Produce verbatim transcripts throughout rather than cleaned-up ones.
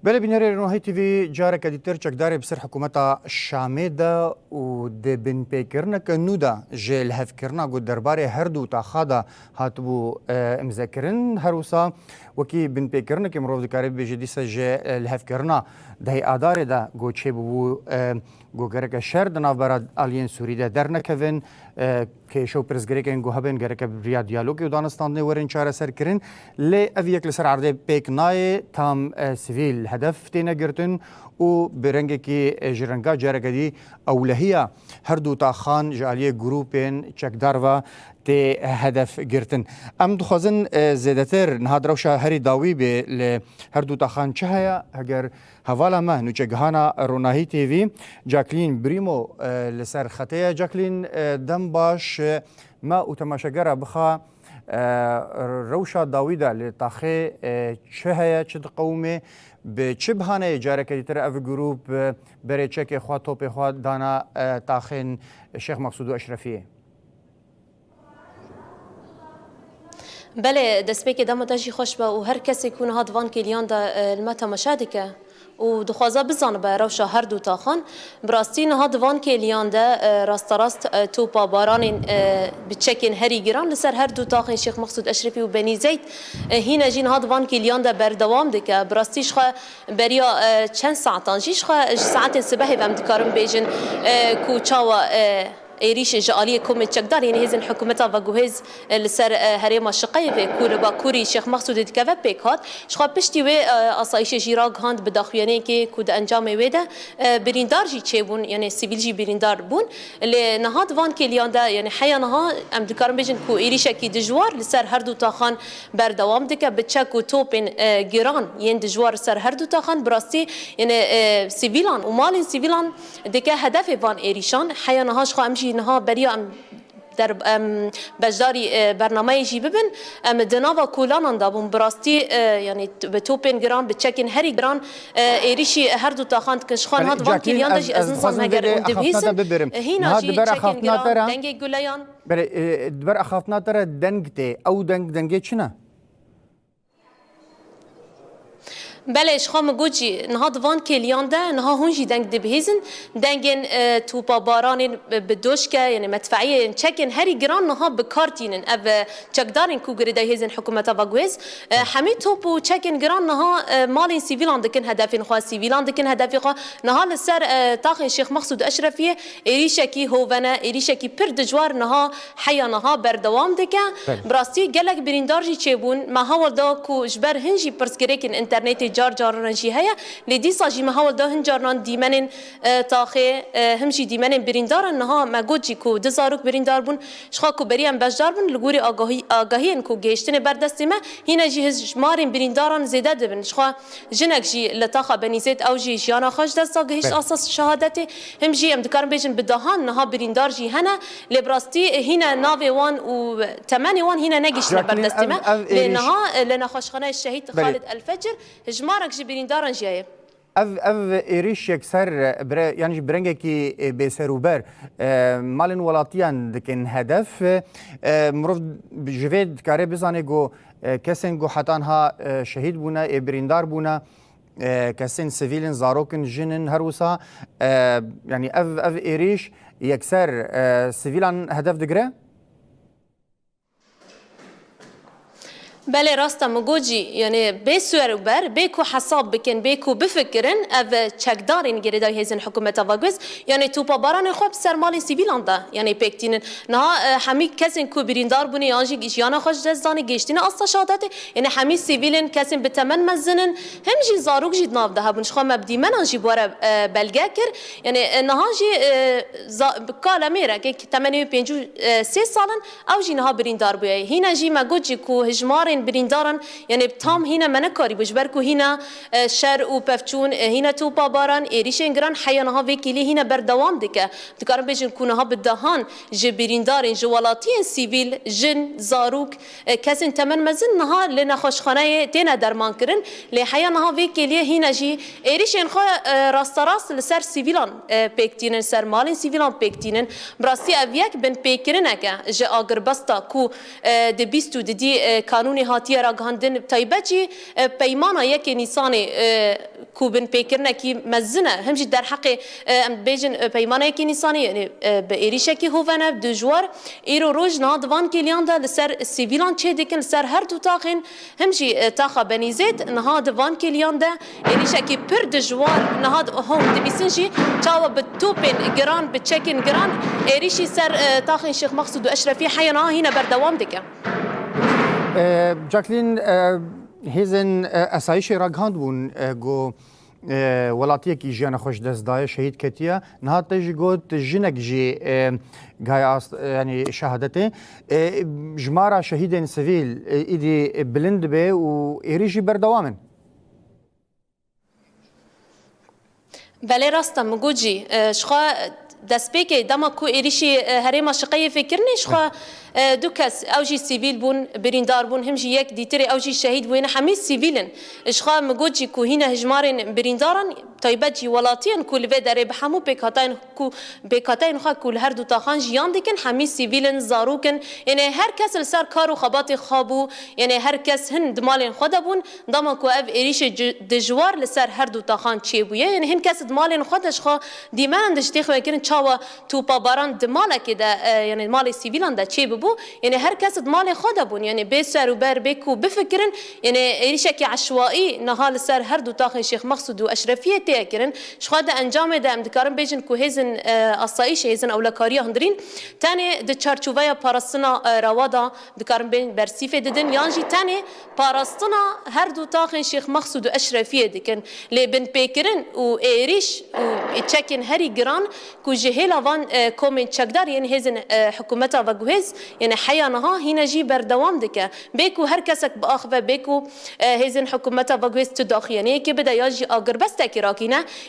Belê bînerê Ronahî T V, careke dîtir çekdarê bi ser hikûmeta Şamê de û di binpêkirineke nû de ji lihevkirina ku derbarê her du taxa de hatibû, e, imzekirin, her wisa wekî binpêkirinekê mirov dikare bibêje dîsa ji, e, lihevkirina dehê Adarê de ku çêbûbû, e, ku gereke şer di navbera aliyên Sûrî de dernekevin, e, kêşe û pirsgirêkên ku hebin gereke bi riya diyalogê û danistandinê werin çareserkirin. Lê ev yek li ser erdê pêk nayê, tam, e, sivîl hedef têne girtin û bi rengekî, e, ji renga careke dî ewlehiya her du taxan ji aliyê grûpên çekdar ve tê hedef girtin. Em dixwazin, e, zêdetir niha di rewşa herî dawî bê li her du taxan çi heye? Heger hevala me nûçegihana Ronahî T V, Jacqueline Brimo, e, li ser xetê ye. Jacqueline, e, dem baş, e, me û temaşegera bixa, e, rewşa dawî de li taxê, e, çi heye, çi diqewimê, bi çi bihaneyê careke dîtir ev grûp, e, berê çekê xwe, topê xwe dana, e, taxên Şêx Mexsûd û Eşrefiyê? Belê, destpêkê dema te jî xweş be û her kesê ku niha di van kêliyan de, e, li me temaşe dike û dixwaze bizanibe rewşa her du taxan. Bi rastî niha di van kêliyan de, e, rasterast, e, topa baranên, e, bi çekên herî giran li ser her du taxên Şêx Mexsûd Eşrefî û Benî Zeyd, e, hîne jî niha di van kêliyan de berdewam dike. Bi rastî ji xwe beriya, e, çend saetan jî ji xwe, ji saetên sibehê ve em dikarin bêjin, e, ku çawa, e, êrîş ji aliyê komên çekdar, yên hêzên hikûmeta veguhêz, e, li ser, e, herêma Şiqeyê ve ku li bakurî Şêx Mexsûdê dikeve pêk hat. Ji xwe piştî wê, e, asayîşê jî ragihand bi daxuyaniyekê ku di encamê wê de, e, birîndar jî çêbûn, yanê sivîl jî birîndar bûn. Lê niha di van kêliyan de, yanê heya niha em dikarin bêjin ku êrîşekî dijwar li ser her du taxan berdewam dike, bi çek û topên, e, giran yên dijwar li ser her du taxan bi rastî, yanê, e, sivîlan û malên sivîlan dike hedefê van êrîşan. Heya niha ji xwe em jî niha beriya em der-, em beşdarî, e, bernameyê jî bibin, em di nava kolanan de bûn. Bi rastî, e, yanî t-, bi topên giran, bi çekên herî giran, e, êrîşî her du taxan dikin. Ji xwe niha di van kêliyan de jî ez nizanim heger hûn dibihîzin. E, hîna jî çekên giran, dengê guleyan. Belê, e, di ber axaftina te re deng tê. Ew deng, dengê çi ne? Belê, ji xwe min got jî, niha di van kêliyan de, niha hûn jî deng dibihîzin. Dengên, e, topa baranên bi, bi doşke, yanî medfeiyê, yên çekên herî giran niha bi kar tînin. Ev, e, çekdarên ku girêdayî hêzên hikûmeta veguhêz, e, hemî top û çekên giran niha, e, malên sivîlan dikin hedefên xwe, sivîlan dikin hedefê xwe. Niha li ser, e, taxên Şêx Mexsûd Eşrefiyê êrîşekî hovene, êrîşekî pir dijwar niha heya niha berdewam dike. Belê. Bi rastî gelek birîndar jî çêbûn. Me hewl da ku ji ber hin jî pirsgirêkên înternetê car caran jî heye. Lê dîsa jî me hewl da hin carinan dîmenên, e, taxê, e, him jî dîmenên birîndaran. Niha me got jî ku du zarok birîndar bûn. Ji xwe ku berî em beşdar bin, li gorî agahî-, agahiyên ku gihiştine ber destê me, hîne jî hijmarên birîndaran zêde dibin. Ji xwe jinek jî li taxa Benîzêd, ew jî jiyana xwe ji dest da, gihişt asta şehadetê. Him jî em dikarin bêjin bi dehan niha birîndar jî hene. Lê bi rastî hîne navê wan û temenê wan hîne negihiştine ber destê me. Lê niha, e, li nexweşxaneya Şehîd Xalid El Fecir hijmarek ji birîndaran jî heye. Ev, ev êrîş yekser, e, bire-, yanî jî bi rengekî, e, bêserûber, e, malên welatiyan dikin hedef. E, mirov ji vê dikare bizane ku, e, kesên ku heta niha, e, şehîd bûne, ê birîndar bûne, e, kesên sivîl in, zarok in, jin in, her wisa, e, yanî ev, ev êrîş yekser, e, sivîlan hedef digire? Belê, rast e, min got jî, yanî bê siwer û ber, bê ku hesab bikin, bê ku bifikirin, ev çekdarên girêdayî hêzên hikûmeta veguhêz, yanî topa baranê xwe bi ser malên sivîlan de, yanî pêk tînin. Niha, e, hemî kesên ku birîndar bûne yan jî jiyana xwe ji dest danê, gihiştine asta şehadetê, yanî hemî sivîl in, kesên bi temen mezin in, him jî zarok jî di nav de hebûn. Ji xwe me bi dîmenan jî bi we re, e, belge kir. Yanî, e, niha jî, e, za-, kalemêrekê ki temenê wî pêncî û sê sal in, ew jî niha birîndar bûye. Hîne jî me got jî ku hijmarên birîndaran, yanî tam hîne me nekarîbû, ji ber ku hîne, e, şer û pevçûn, e, hîne topa baran, êrîşên giran heya niha vê kêliyê hîne berdewam dike. Dikarin bêjin ku niha bi dehan ji birîndarên, ji welatiyên sivîl, jin, zarok, e, kesên temen mezin niha li nexweşxaneyê têne dermankirin. Lê heya niha vê kêliyê hîne jî êrîşên xwe, e, rasterast li ser sivîlan, e, pêk tînin, ser malên sivîlan pêk tînin. Bi rastî ev yek binpêkirineke ji agirbesta ku, e, di bîst û didî, e, kanûnê hatiye ragihandin, bi taybet jî, e, peymana yekê Nîsanê, e, ku binpêkirinekî mezin e. Him jî derheqê, e, em bêjin, e, peymaneyekî nîsanî, yanî, e, bi êrîşekî hovene, dijwar, îro roj niha di van kêliyan de li ser sivîlan çêdikin, li ser her du taxên, him jî, e, taxa Benîzêd, niha di van kêliyan de êrîşekî pir dijwar, niha di, hûn dibîsin jî çawa bi topên giran, bi çekên giran êrîşî ser, e, taxên Şêx Mexsûd û Eşrefî heya niha hîne berdewam dike. E, Jacqueline, e, hêzên, e, esayîşê ragihand bûn, e, ku, e, welatiyekî jiyana xwe ji dest daye, şehîd ketiye. Niha te jî got, jinek jî, e, gaya ast-, e, yanî şehadetê. E, jimara şehîdên sivîl, e, îdî bilind dibe û êrîş jî berdewam in. Belê rast e, min got jî, e, ji xwe destpêkê dema ku êrîşî, e, herêma Şiqeyê fêkirinê, ji xwe, e, du kes ew jî sivîl bûn, birîndar bûn, him jî yek dîtirê ew jî şehîd bûyne, hemî sivîl in. Ji xwe min got jî ku hîne hijmarên birîndaran, taybet jî welatiyên ku li vê derê bi hemû pêkhateyên ku pêkhateyên xwe ku li her du taxan jiyan dikin, hemî sivîl in, zarok in. Yanî her kes li ser kar û xebatê xwe bû, yanî her kes hin di malên xwe de bûn. Dema ku ev êrîşê ci-, dijwar li ser her du taxan çêbûye, yanî hin kes di malên xwe de ji xwe dîmenan diştê xwe kirin, çawa topa baran di malekê de, e, yanî malê sivîlan de çêbibû, yanî her kes di malê xwe de bûn, yanî bê ser û ber, bê ku bifikirin, yanî êrîşekî eşwaî niha li ser her du taxên Şêx Mexsûd û Eşrefiyê tê kirin. Ji xwe di encamê de em dikarin bêjin ku hêzên, e, asayîşê, hêzên ewlekariya hundirîn tenê di çarçoveya parastina, e, rewa de dikarin bên bersîfê didin, yan jî tenê parastina her du taxên Şêx Mexsûd û Eşrefiyê dikin. Lê binpêkirin û êrîş û çekên herî giran ku ji hêla van, e, komên çekdar yên hêzên, e, hikûmeta veguhêz, yên heya niha hîne jî berdewam dike. Bê ku her kesek biaxive, bê ku, e, hêzên hikûmeta veguhêz tu daxuyaniyekê bide ya jî agirbestekê rakîne.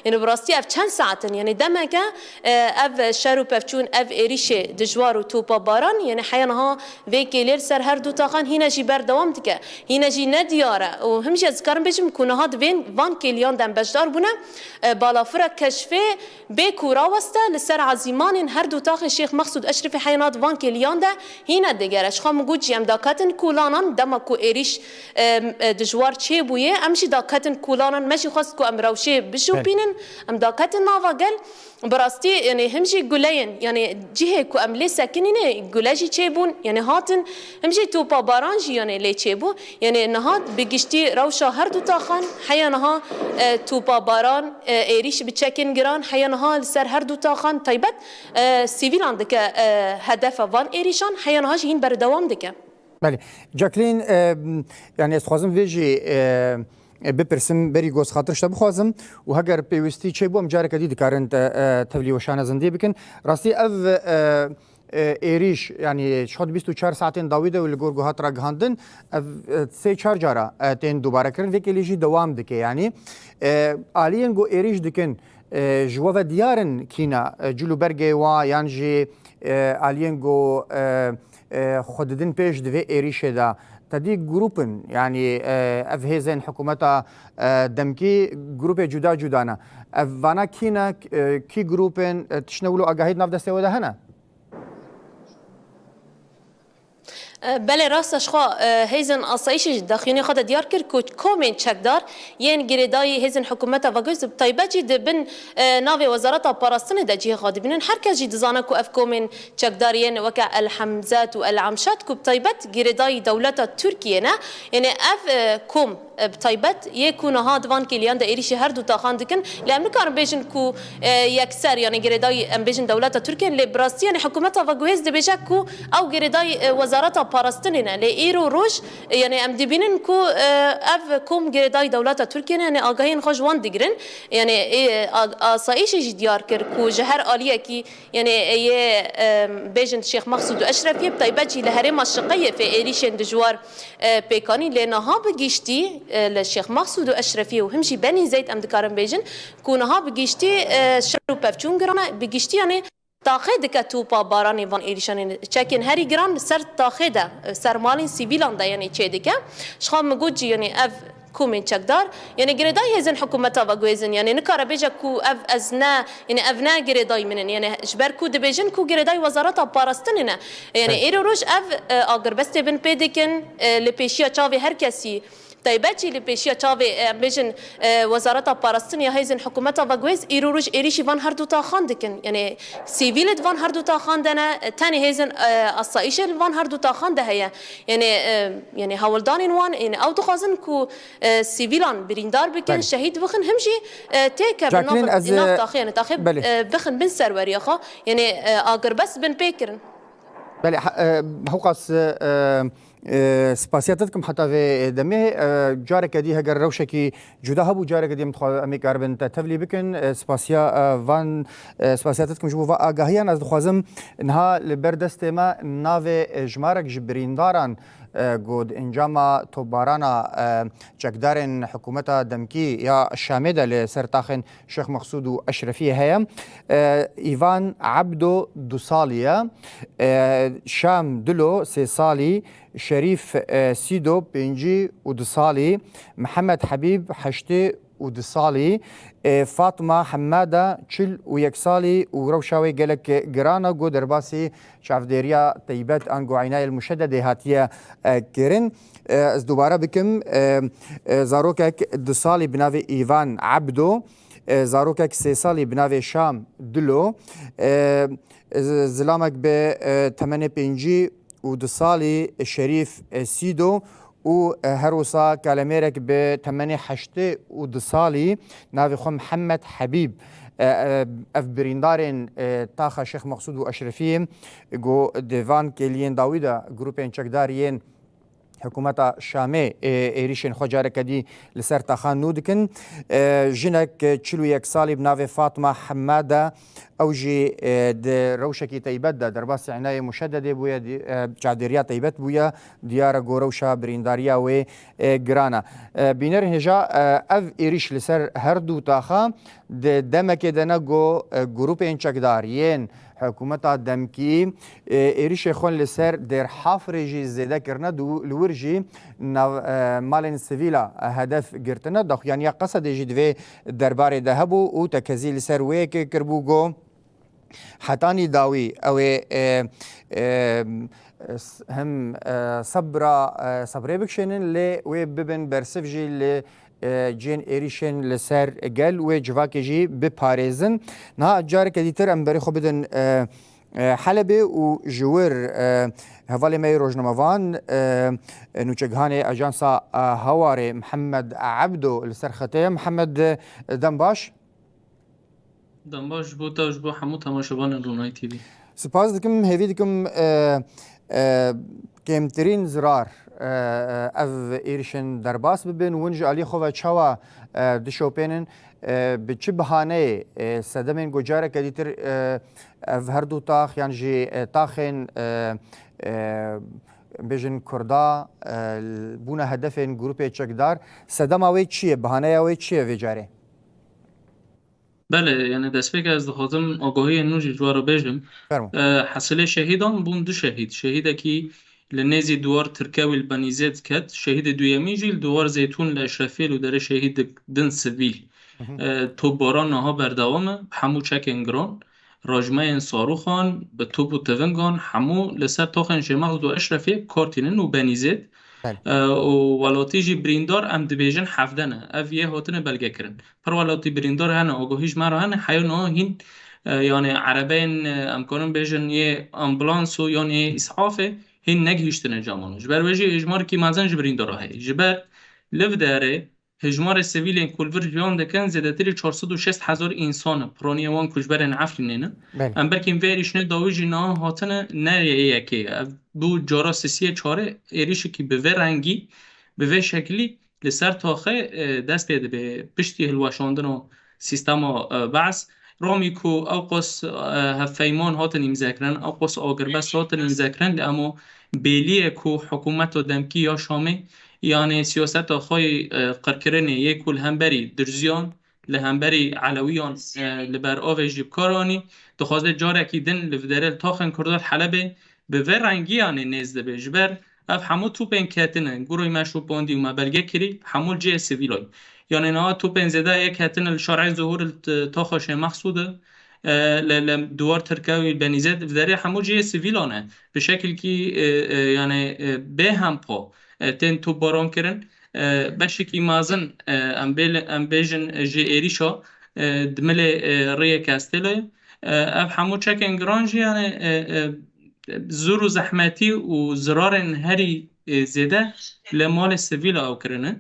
Yanî bi rastî ev çend saet in? Yanî demek e, e, ev şer û pevçûn, ev êrîşê dijwar û topa baran, yanî heya niha vê kêlê li ser her du taxan hîne jî berdewam dike. Hîne jî nediyar e. Û him jî ez dikarim bêjim ku niha di vên van kêliyan de em beşdar bûne, e, balafira keşfê bê ku raweste li ser ezîmanên her du taxên Şêx Mexsûd Eşrefî heya niha di van kêliyan de hîne digere. Ji xwe min got jî em daketin kolanan, dema ku êrîş, e, e, dijwar çêbûye, em jî daketin kolanan, me jî xwest ku em rewşê bişopînin, em daketin nava gel. Bi rastî, yanî him jî guleyên, yanî cihê ku em lê sekinîne, gule jî çêbûn, yanî hatin, him jî topa baran jî, yanî lê çêbû. Yanî niha bi giştî rewşa her du taxan, heya niha, e, topa baran, e, êrîş bi çekên giran, heya niha li ser her du taxan taybet, e, sivîlan dike, e, hedefa van êrîşan, heya niha jî hîn berdewam dike. Belê. Jacqueline, e, yanî ez dixwazim vê jî, e, e, bipirsim, berî ku ez xatir ji te bixwazim û heger pêwîstî çêbû, em careke dî dikarin te, e, tevlî weşana zindî bikin. Rastî ev, e, e, êrîş, yanî ji xwe di bîst û çar saetên dawî de û li gor ku hat ragihandin, ev, e, sê çar cara, e, tên dubare kirin, vê kêlî jî dewam dike. Yanî, e, aliyên ku êrîş dikin, e, ji we ve diyar in kîna, e, cil û bergê wa yan jî, e, aliyên ku, e, e, xwe didin pêş di vê êrîşê de. Te dî grûp in, yanî, e, ev hêzên hikûmeta, e, demkî grûpê cuda cuda ne. Ev vana kî ne, e, kî grûp in, e, tiştine wilo agahî di nav destê we de hene? E, belê, rast e, ji xwe, e, hêzên asayîşê jî daxuyaniyê xwe de diyar kir ku komên çekdar yên girêdayî hêzên hikûmeta veguhêz, bi taybet jî di bin, e, navê Wezareta Parastinê de cihê xwe dibînin. Her kes jî dizane ku ev komên çekdar yên weke El Hemzat û El Amşat ku bi taybet girêdayî dewleta Tirkiyê ne, yanî ev, e, kom, e, bi taybet yê ku niha di van kêliyan de êrîşî her du taxan dikin. Lê em nikarin bêjin ku, e, yekser, yanî girêdayî, em bêjin dewleta Tirkiyê, lê bi rastî, yanî hikûmeta veguhêz dibêje ku ew girêdayî, e, Wezareta Parastinê ne. Lê îro roj, e, yanî em dibînin ku, e, ev kom girêdayî dewleta Tirkiyê ne, yanî agahiyên xwe ji wan digirin. Yanî, e, a-, asayîşê jî diyar kir ku ji her aliyekî, yanî, e, yê, e, bêjin Şêx Mexsûd û Eşrefiyê, bi taybet jî li herêma Şiqeyê fê êrîşên dijwar, e, pêk anî. Lê niha bi giştî, e, li Şêx Mexsûd û Eşrefiyê û him jî Benî Zeyd em dikarin bêjin ku niha bi giştî, e, şer û pevçûn giran e, bi giştî, yanî, taxê dike topa baranê van êrîşanê, çekên herî giran li ser taxê de, ser malên sivîlan de, yanî çê dike. Ji xwe min got jî, yanî ev komên çekdar, yanî girêdayî hêzên hikûmeta veguhêzin, yanî nikare bêje ku ev ez ne, yanî ev ne girêdayî min in, yanî ji ber ku dibêjin ku girêdayî Wezareta Parastinê ne. Yanî Evet. Êro roj ev, e, agirbestê bin pê dikin, e, li pêşiya çavê her kesî Taybet jî li pêşiya çavê, e, em bêjin, e, Wezareta Parastinê ya hêzên hikûmeta veguhêz îro roj êrîşî van her du taxan dikin. Yanî sivîl di van her du taxan de ne, e, tenê hêzên, e, asayîşê li van her du taxan de heye. Yanî, e, yanî hewldanên wan, yanî ew dixwazin ku, e, sivîlan birîndar bikin, Belê. şehîd bixin, him jî, e, têkevin Jacqueline, nav, ez, nav e, taxê, yanî taxê, belê. e, bixin bin serweriya xwe, yanî, e, agirbest bin pê kirin. Belê, he-, e, hewqas, e, e, spasiya te dikim heta vê demê. E, careke dî heger rewşekî cuda hebû, careke dî em dixwa-, em ê karibin te tevlî bikin. E, spasiya, e, van, e, spasiya te dikim ji bo va agahiyan. Ez dixwazim niha li ber destê me navê, e, jimarek ji birîndaran, e, ku di encama topbarana, e, çekdarên hikûmeta demkî ya Şamê de li ser taxên Şêx Mexsûd û Eşrefiyê heye. E, Îvan Ebdo du salî ye. E, Şam Dilo sê salî, Şerîf, e, Sîdo pêncî û du salî, Mihemed Hebîb heştê û du salî, e, Fatma Hemmada çil û yek salî û rewşa wê gelek giran e, ku derbasî çavdêriya teybet ango Înayel Muşededê hatiye, e, kirin. E, ez dubare bikim, e, e, zarokek du salî bi navê Îvan Ebdo, e, zarokek sê salî bi navê Şam Dilo, e, z-, zilamek bi, e, temenê pêncî û du salî Şerîf, e, Sîdo û, e, her wisa kalemêrek bi temenê heştê û du salî navê xwe Mihemed Hebîb. E, e, ev birîndarên, e, taxa Şêx Mexsûd û Eşrefiyê ku di van kêliyên dawî de grûpên çekdar yên hikûmeta Şamê, e, êrîşên xwe careke dî li ser taxan nû dikin. E, jinek, e, çil û yek salî bi navê Fatma Hemmada, ew jî, e, di rewşekî teybet de derbasî Înayê Muşededê bûye, di, e, çavdêriya teybet bûye, diyar e ku rewşa birîndariya wê, e, giran e. E, bînerên hêja, e, ev êrîş li ser her du taxa di demekê de ne ku, e, grûpên çekdar yên hikûmeta demkî, e, êrîşê xwe li ser Dêr Hafrê jî zêde kirine, di, li wir jî nav, e, malên sivîla hedef girtine. Daxuyaniya Qesedê jî di vê derbarê de hebû û te kezî li ser wê yekê kiribû ku hetanî dawî ew ê, e, e, s-, him, e, sebra, e, sebrê bikişênin, lê wê bibin bersiv jî li, e, cihên êrîşên li ser gel wê civakê jî biparêzin. Niha careke dîtir em berê xwe bidin, e, e, Helebê û ji wir, e, hevalê me yê rojnamevan, e, nûçegihanê Ajansa, e, Hawarê Mihemed Ebdo li ser xetê ye. Mihemed, e, dem baş. Dem baş ji bo te û ji bo hemû temaşevanên Ronahî T V. Spas dikim, hêvî dikim, e, e, kêmtirîn zirar, e, e, ev êrîşên derbas bibin. Win ji aliyê xwe ve çawa, e, dişopênin? E, bi çi bihaneyê, e, sedemên ku careke dîtir, e, ev her du tax yan jî, e, taxên, e, e, bêjin Kurda, e, bûne hedefên grûpê çekdar? Sedema wê çi ye? Bihaneya wê çi ye vê carê? Belê, yani destpêkê ez dixwazim agahiyên nû jî ji we re bêjim. Fermo. E, hesilê şehîdan bûn du şehîd. Şehîdekî li nêzî Duwar Tirkewî li Benîzêd ket. Şehîdê duyemîn jî li Duwar Zeytûn li Eşrefiyê li derê şehîd din sivîl. Hı hı. E, topbaran niha berdewam e, hemû çekên giran, rajmeyên sarûxan, bi top û tivingan, hemû li ser taxên Şêmexsûd û Eşrefiyê kartînin û Benîzêd. Belê. E, û welatî jî birîndar em dibêjin hevdeh ne. Ev yê hatine belgekirin. Pir welatî birîndar hene, agahî ji me re hene, heya niha hîn, e, yanî erebeyên, e, em karin bêjin yê ambulans û yan yê îsafê hîn negihîştine camano. Ji ber wê jî hejmarekî mezin ji birîndara heye. Ji ber li vê derê hejmarê sivîlên ku li vir jiyan dikin zêdetirî çar sed û şêst hezar însan e. Piraniya wan ku ji berên Efrînê ne. Belê. Em belkî vê êrîşinê dawî jî niha hatine ne yê yekê ye. Ev bû cara sisiyê çarê êrîşekî bi vê rengî, bi vê şekilî li ser taxê, e, dest pê dibe. Piştî hilweşandina sîstema, e, Be's, ramî ku ew qas, e, hevpeyman hatin îmzekirin, ew qas agirbest hatin îmzekirin, lê ema bêliyê ku hikûmeta demkî ya Şamê, yanî siyaseta xwe yê, e, qirkirinê yê ku li hemberî Dirziyan, li hemberî Elewiyan, e, li ber avê jî bi kar anî, dixwaze carekî din li vê derê li taxên Kurda li Helebê bi vê rengî yanî nêz dibe. Ji ber ev hemû topên ketine, gurê me şopandî û me belge kirî, hemû li cihê sivîlan. Yanî niha topên zêde yê ketine li şarê Zuhûr li t-, taxa Şêmexsûd e, e, li, li Duwar Tirkewî Benîzêd, vê derê hemû cihê sivîlan e. Bi şekilkî, e, e, yanî, e, bê hempa, e, tên topbaran kirin. e, beşekî mezin, e, em bêle-, em bêjin ji êrîşa, e, di milê, e, rêyê Castello ye. E, ev hemû çekên giran jî, yani, e, e, zor û zehmetî û zirarên herî, e, zêde li malê sivîla ew kirine.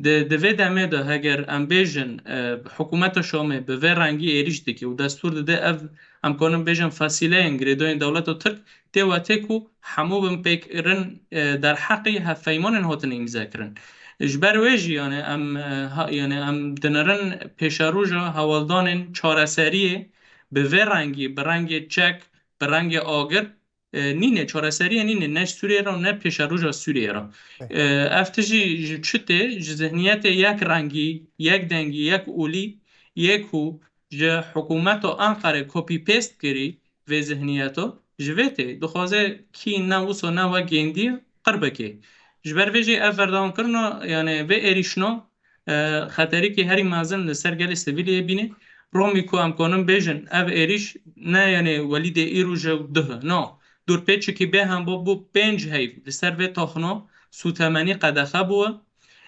Di, di vê demê de heger em bêjin, e, hikûmeta Şamê bi vê rengî êrîş dike û destûr dide, ev, em karin bêjin, fesîleyên girêdayên dewleta Tirk tê wetê ku hemû binpêkirin, e, derheqî hevpeymanên hatine îmzekirin. Ji ber wê jî, yani, em, e, ha, yani, em dinirin pêşeroja hewldanên çareseriyê bi vê rengî, bi rengê çek, bi rengê agir, e, nîne, çareseriyê nîne, ne ji Sûriyê re, ne pêşeroja Sûriyê re. E, ev tijî ji çi tê? Ji zihniyetê yek rengî, yek dengî, yek olî, yê ku ji hikûmeta Enqerê copy-paste kirî vê zihniyeto, ji vê tê. Dixwaze kî ne wisa ne wek gêndî qir bike. Ji ber vê jî ev berdewamkirina, yani, vê êrîşna, e, xeterîkî herî mezin li ser gelê sivîlê yê bîne. Romî ku em kanin bêjin, ev êrîş ne, yani, welîdê îro ji ew duh e. Na, dorpêçekî bêhempa bû pênc heyv li ser vê taxna sûtemenî qedexe bûye.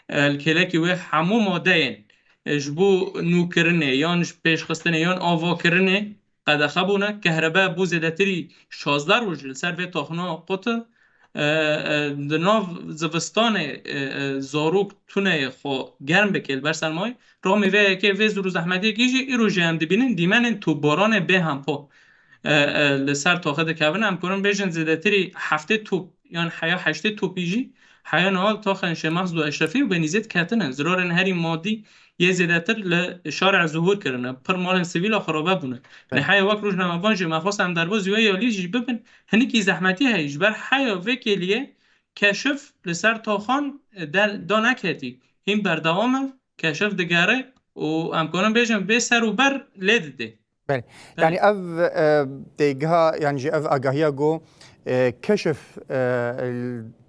E, li kêlekî wê hemû madeyên, e, ji bo nûkirinê yan ji pêşxistinê yan avakirinê qedexe bûne. Kehrebe bû zêdetirî şazdeh roj li ser vê taxna qut e. E, e, di nav zivistanê, e, e, zarok tuneyê xwe germ bike li ber sermayê. Romî vê yekê, vê zor û zehmetiyekî jî îro jî em dibînin, dîmenên topbaranê bêhempa, e, e, li ser taxê dikevin. Em karin bêjin zêdetirî heftê top yan heya heştê topî jî heya niha li taxên Şêmex Zû Eşrefî û Benîzê diketine. Zirarên herî madî yê zêdetir li şarê zuhûr kirine. Pir malên sivîla xirabe bûne. Belê. Nihayê wek rojnamevan jî me xwest em derbas wê yalî jî bibin. Hinekî zehmetî heye. Ji ber heya vê kêliyê keşif li ser taxan der-, daneketî. Hîn berdewam e, keşif digere û em karin bêjin vê ser û ber lê didê. Belê. Belê. Yani ev, e, têgiha, yani jî ev agahiya ku, e, keşif, e,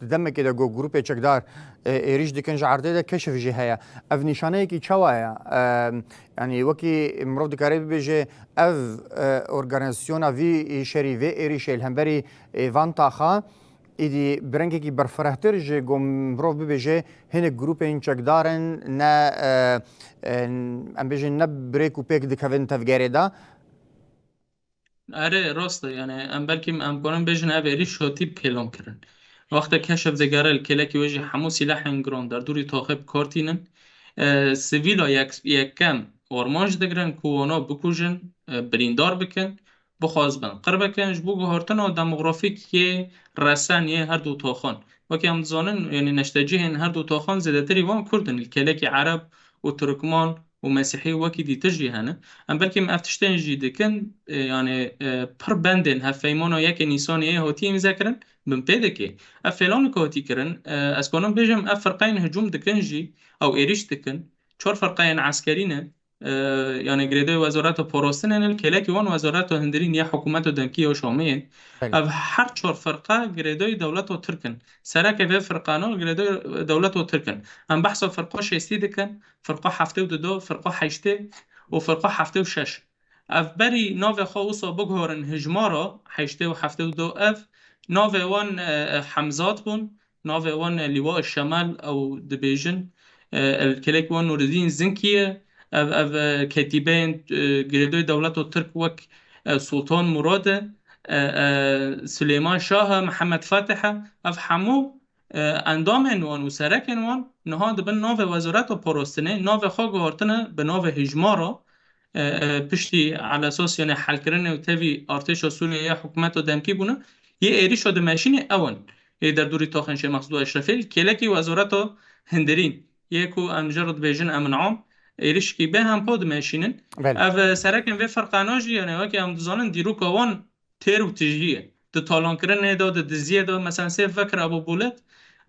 di demekê de ku grûpê çekdar, e, êrîş dikin, ji erdê de keşif jî heye. Ev nîşaneyekî çawa ye? E, yani wekî mirov dikare bibêje, ev, e, organîzasyona vî şerî, vê êrîşê li hemberî, e, van taxa, Êdî bi rengekî berfirehtir ji ku mirov bibêje, hinek grûpên çekdar in, ne, e, e, em bêjin, ne bi rêk û pêk dikevin tevgerê de. Erê, rast e, yani em belkî em karin bêjin ev êrîş hatî pêlan kirin. Wexta keşif digere li kêlekî wê jî hemû sîlehên giran derdorî taxê bi kar tînin. E, sivîla yek, yekem armanc digirin ku wana bikujin, e, birîndar bikin. Bixwazibin qir bikin ji bo guhertina demografîk yê resen yê her du taxan. Wekî em dizanin, yanî neştecihên her du taxan zêdetirî wan Kurd in, li kêlekî Ereb û Turkman û Mesîhî wekî dîtir jî hene. Em belkî em ev tiştên jî dikin, e, yanî, e, pir bendên hevpeymana yekê Nîsanê yê hatî îmze kirin, bin pê dikê. Ev pêlanê ku hatî kirin, e, ez kanim bêjim, ev firqeyên hicûm dikin jî, ew êrîş dikin, çar firqeyên eskerî ne, e, yanî girêdayî Wezareta Parastinê ne, li kêlekî wan Wezareta Hundirîn ya hikûmeta demkî ya Şamê ye. Belê. Ev her çar firqe girêdayî dewleta Tirk in. Serekê vê firqana girêdayî dewleta Tirk in. Em behsa firqa şêstî dikin, firqa heftê û du, firqa heştê û firqa heftê û şeş. Ev berî navê xwe wisa biguherin hijmara heştê û heftê û du ev, navê wan, e, e, Hemzat bûn, navê wan, e, Lîwa Şemal ew dibêjin. E, li kêlekî wan Nûredîn Zinkî ye. Ev, ev, e, ketîbeyên, e, girêdayî dewleta Tirk wek, e, Sultan Murad e, e, e, Silêman Şah e, Mihemed Fatih e. Ev hemû, e, endamên wan û serekên wan niha dibin navê Wezareta Parastinê, navê xwe guhartine bi navê hijmara, e, e, piştî elesas, yanî helkirinê û tevî artêşa Sûriyê ya hikûmeta demkî bûne, yê êrîşa dimeşînê ew in. Ê derdorî taxên Şêmex Zû Eşrefê li kêlekî Wezareta Hundirîn, yê ku em jê re dibêjin emn am, êrîşkî bêhempa dimeşînin. Belê. Ev, e, serekên vê firqana jî, yanî wekî em dizanin, dîroka wan têr û tijî ye. Di talankirinê de, di diziyê de, mesela sê vekir Ebû Bolet,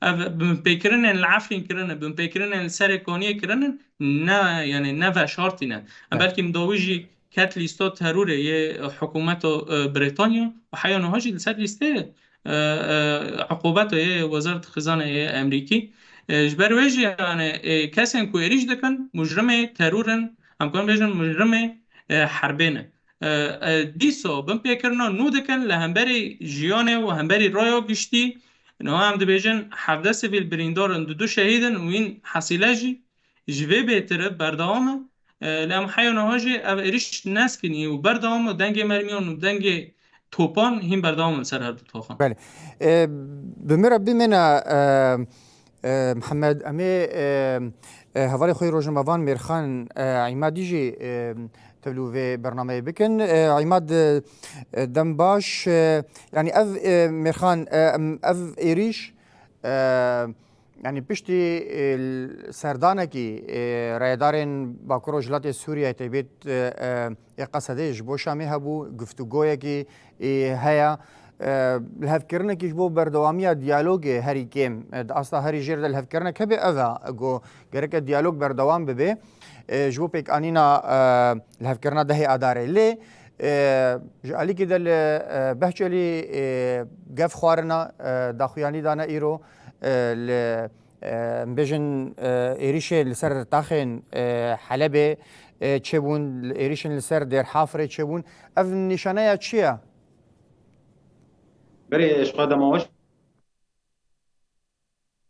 ev binpêkirinên li Efrîn kirine, binpêkirinên li Serê Kaniyê kirine, ne, yani ne veşartî ne. Em Evet. belkî em dawî jî ket lîsta terorê yê hikûmeta, e, Brîtanya û heya niha jî li ser lîstê ye, e, e, uqûbeta yê Wezareta Xizanê yê Amerîkî. E, ji ber wê jî, yani, e, kesên ku êrîş dikin, mujrimê teror in, em karin bêjin mujrimê, e, herbê ne. E, e, dîsa binpêkirina nû dikin li hemberî jiyanê û hemberî raya giştî, Niha em dibêjin hevdeh sivîl birîndar in, du du şehîd in û wîn hesîle jî ji vê bêtir e, berdewam e. E, lê em heya niha jî ev êriş neskinî û berdewam e, dengê mermiyan û dengê topan hîn berdewam in ser her du taxan. Belê. E, bi min re bimêne, e, e, Mihemed, em ê, e, e, hevalê xwe yê rojnamevan Mêrxan, e, Îmadî jî, e, tevlî vê bernameyê bikin. E, Îmad, e, e, dem baş, e, yanî ev, e, Mêrxan, e, em, ev êrîş, e, yanî piştî, e, l-, serdanekî, e, rêdarên Bakur Rojhilatê Sûriyeyê, taybet, e, e, ê Qesedê ji bo Şamê hebû, guftûgoyekî, e, heye. E, lihevkirinekî ji bo berdewamiya diyalogê herî kêm, e, di asta herî jêr de lihevkirinek hebe ev e, ku gereke diyalog berdewam bibe, e, ji bo pêkanîna, e, lihevkirina dehê Adarê. Lê, e, ji alîkî de li, e, Behçelî, e, gef xwarina, e, daxuyanî dane îro, e, li, e, em bêjin, e, êrîşê li ser taxên, e, Helebê, e, çêbûn, êrîşên li ser Dêrhafirê çêbûn. Ev nîşaneya çi ye? Berê ji xwe dema we,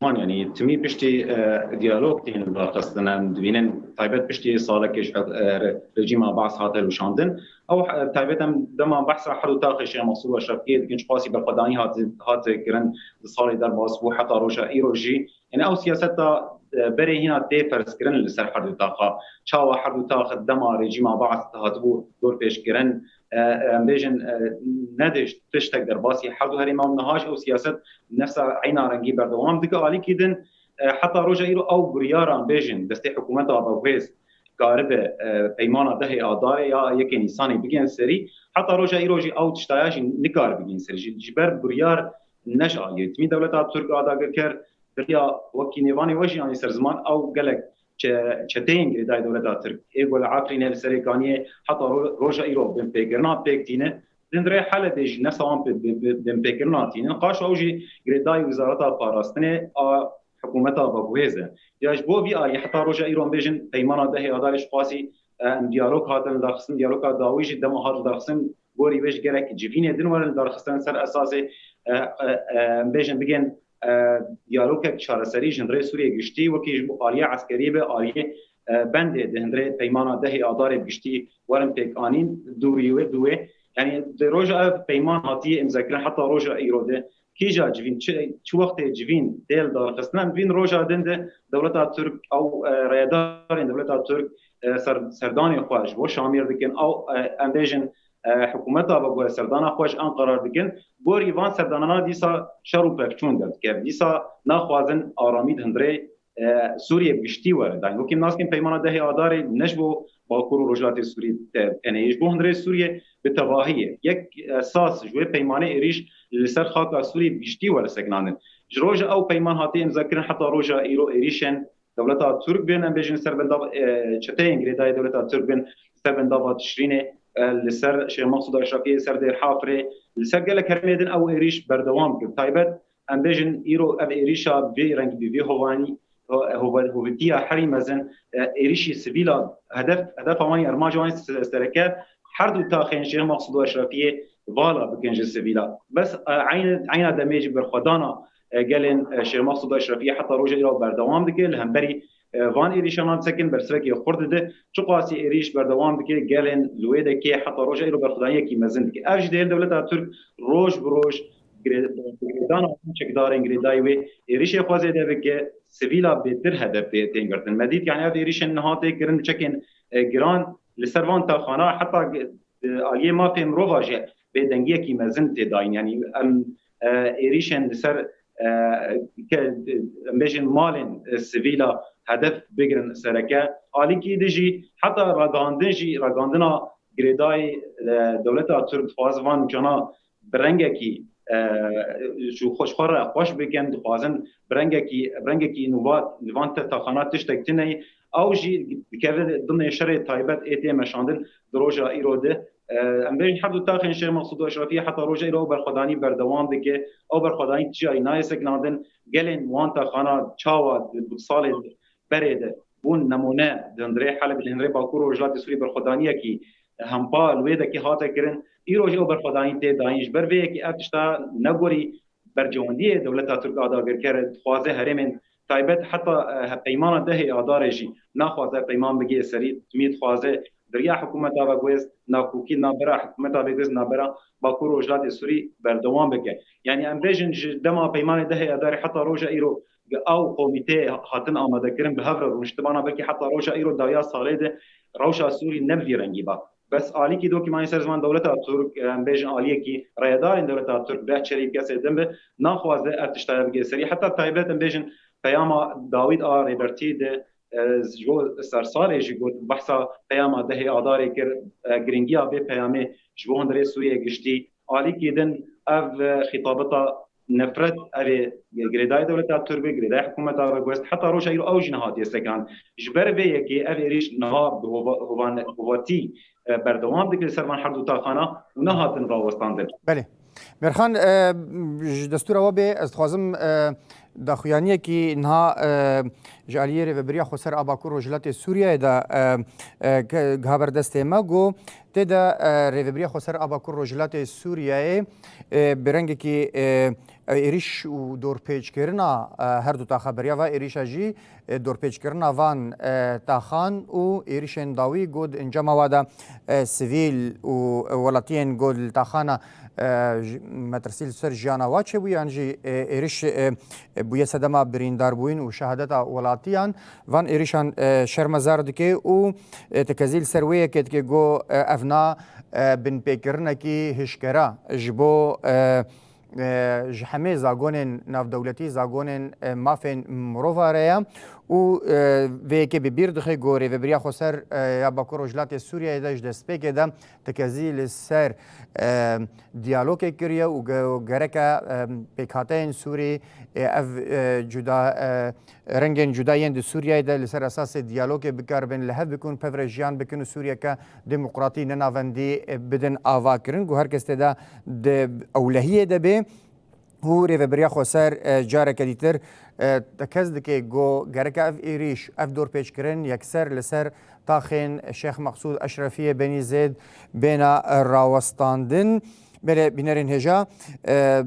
man, yanî timî piştî, e, diyalog tên darxistin, em dibînin taybet piştî salekê ji, e, re-, rejîma Baas hate hilweşandin. Ew, e, taybet em dema behsa her du taxê Şêx Mexsûd û Eşrefiyê dikin, çiqasî berxwedanî hate, hate kirin di salê derbas bû heta roja îro jî. Yanî ew siyaseta, e, berê hîna tê ferzkirin li ser her du taxa. Çawa her du tax dema rejîma Baas hatibû dorpêçkirin, e, e, em bêjin, e, nediş tiştek derbasî her du herêma û niha jî ew siyaset nefsa eyna rengî berdewam dike. Alîkî din, e, heta roja îro ew biryara, em bêjin, destê hikûmeta Baguhêz karibe, e, peymana dehê Adarê ya yekê Nîsanê bigên serî, heta roja îro jî ew tiştaya jî nikar bigên serî. Ji, ji ber biryar ne ji aliyê timî dewleta Tirk a dagirker, biriya wekî nêvanê we jî anî ser ziman, ew gelek çe-, çeteyên girêdayî dewleta Tirk ê ku li Efrînê, li Serêkaniyê heta ro-, roja îro binpêkirina pêk tîne, di hundirê Helebê jî nefsa wan bi-, bi-, bi-, binpêkirina tînin. Qaşo ew jî girêdayî Wezareta Parastinê a hikûmeta Baguhêz e. Ya ji bo vî alî heta roja îro em bêjin peymana dehê Adarê ji xwasî, e, em diyalog hatin lidarxistin, diyaloga dawî jî dema hat lidarxistin, gorî wê ji gelek civînê din werin lidarxistin ser esasê, e, e, e, em bêjin bigên, e, diyalogek çareserî ji hundirê Sûriyê giştî, wekî ji bo aliyê eskeriyê be, aliyê, e, bendê di hundirê peymana dehê Adarê bi giştî werin pêkanîn, dûrî wê, dû wê. Yanî di roja ev peyman hatiye îmzekirin heta roja îro de kîja civîn, çi, çi wextê civîn tê lidarxistin, em dibînin roja din de dewleta Tirk ew, e, rêdarên dewleta Tirk, e, ser-, serdanê xwe ji bo Şamêr dikin, ew, e, em bêjin, e, hikûmeta Baguhêz serdana xwe ji Enqera dikin. Gorî van serdanana dîsa şer û pevçûn derdikevin. Dîsa naxwazin aramî di hundirê, e, Sûriyê bi giştî were dayîn. Wekî em naskin peymana dehê Adarê ne ji bo Bakur û Rojhilatê Sûriyê te-, tenê, ji bo hundirê Sûriyê bi tevahî ye. Yek esas ji wê peymanê êrîş li ser xaka Sûriyê bi giştî were sekinandin. Ji roja ew peyman hatiye îmzekirin heta roja îro êrîşên dewleta Tirk bên, em bêjin ser bendava, e, çeteyên girêdayî dewleta Tirk bên, ser bendava Tişrînê, e, li ser Şêx Mexsûd Eşrefiyê, li ser Dêrhafirê, li ser gelek herêmê din ew êrîş berdewam kir. Taybet, em bêjin îro ev êrîşa vê rengî bi vê hovanî, ho-, hova-, hovîtiya herî mezin, e, êrîşî sivîla hedef, hedefa wan, armanca wan se-, sereke her du taxên Şêx Mexsûd û Eşrefiyê vala bikin ji sivîla. Bes, e, eyne, eyna demê jî berxwedana, e, gelên, e, Şêx Mexsûd û Eşrefiyê heta roja îro berdewam dike. Li hemberî, e, van êrîşanan disekin, bersivekê xurt dide. Çiqasî êrîş berdewam dike, gelên li wê dekê heta roja îro berxwedaniyekî mezin dike. Ev jî dihêl dewleta Tirk roj bi roj girê-, girêdana van çekdarên girêdayî wê êrîşê xwe zêde bike, sivîla bêtir hedef tê-, tên girtin. Me dît, yanî ev êrîşên niha tê kirin bi çekên, e, giran li ser van taxana, heta gi-, e, aliyê mafê mirova jî bêdengiyekî mezin tê dayîn. Yanî em, e, êrîşên li ser, e, ke, em bêjin malên, e, sivîla hedef bigirin sereke. Alîkî di jî heta ragihandin jî, ragihandina girêdayî, e, dewleta Tirk dixwaze van cana bi rengekî, e, ji xwe, ji xwe re xweş bikin, dixwazin bi rengekî, bi rengekî nû va li van te-, taxana tiştek tune ye. Ew jî dikeve dimê şerê taybet ê tê meşandin di roja îro de. E, em bêjin her du taxên Şêx Mexsûd û Eşrefiyê heta roja îro ew berxwedanî berdewam dike. Ew berxwedanî tijayî nayê sekinandin. Gelên wan taxana çawa di, di salê berê de bûn nemûne di hundirê Helebê, li hundirê Bakur û Rojhilatê Sûriyê berxwedaniyekî hempa li wê dekê hate kirin. Îro jî ew berxwedanî tê dayîn. Ji ber vê yekê ev tişta negorî bercewendiyê dewleta Tirk a dagirker dixwaze herêmên taybet heta, e, peymana dehê Adarê jî naxwaze peyman bigihê serî, timî dixwaze bi riya hikûmeta ve guhêz nakokî navbera hikûmeta vê guhêz navbera Bakur Rojhilatê Sûrî berdewam bike. Yanî em bêjin ji dema peymanê dehê Adarê heta roja îro ew komîteyê hatin amadekirin bi hev re rûniştibana belkî heta roja îro dawiya salê de rewşa Sûrî ne bi vî rengî ba. Bes alîkî dokîmanî ser ziman dewleta Tirk, em bêjin aliyekî rêyedarên dewleta Tirk beh çerî kesê din bi, naxwaze ev tiştaya bigê serî. Heta taybet em bêjin peyama dawî a Rêbertî de, e, ji bo sersalê jî got, behsa peyama dehê Adarê kir, e, giringiya vê peyamê ji bo hundirê Sûriye giştî. Alîkî din ev, e, xîtabeta nefret, ev ê girêdayê dewleta Tirk be, girêdayê hikûmeta ve guhêz, heta roja îro ew jî nehatiye sekiran. Ji ber vê yekê ev êrîş niha bi hova-, hovan-, hovatî, e, berdewam dike li ser van her du taxana û nehatin rawestandin. Belê. Mêrxan, e, ji destûra we bê, ez dixwazim, e, daxuyaniyekî niha, e, ji aliyê Rêvebiriya Xweser a Bakur Rojhilatê Sûriyeyê de, e, e, ke-, giha ber destê me, got, tê de, e, Rêvebiriya Xweser a Bakur Rojhilatê Sûriyeyê, e, bi rengekî, e, êrîş û dorpêçkirina, e, her du taxa beriya va êrîşa jî, e, dorpêçkirina van, e, taxan û êrîşên dawî got encama wa de, e, sivîl û welatiyên got li taxana, e, j-, metirsî li ser jiyana wa çêbû yan jî, e, êrîş, e, e, bûye sedema birîndarbûyîn û şehadeta welatiyan van êrîşan, e, şermezar dike û, e, tekezî li ser wê yekê dike got, e, evna, e, binpêkirinekî hişkera ji bo, e, e, ji hemê zagonên navdewletî, zagonên, e, mafên mirova re ye û, e, vê yekê bi bîr dixe ku Rêvebiriya Xweser, e, ya Bakur Rojhilatê Sûriyeyê de ji destpêkê de tekezî li ser, e, diyalogê kiriye û ge-, gereke, e, pêkhateyên Sûrî, e, ev, e, cuda, e, rengên cuda yên di Sûriyeyê de li ser esasê diyalogê bikaribin, li hev bikun, pevre jiyan bikin û Sûriyeke demokratî nenavendî, e, bidin avakirin, ku her kes tê de di ewlehiyê de bê. Û Rêvebiriya Xweser, e, careke dîtir, e, tekez dike ku gereke ev êrîş, ev dorpêçkirin yekser li ser taxên Şêx Meqsûd Eşrefiyê Benî Zêd bêna, e, rawestandin. Belê bînerên hêja, e,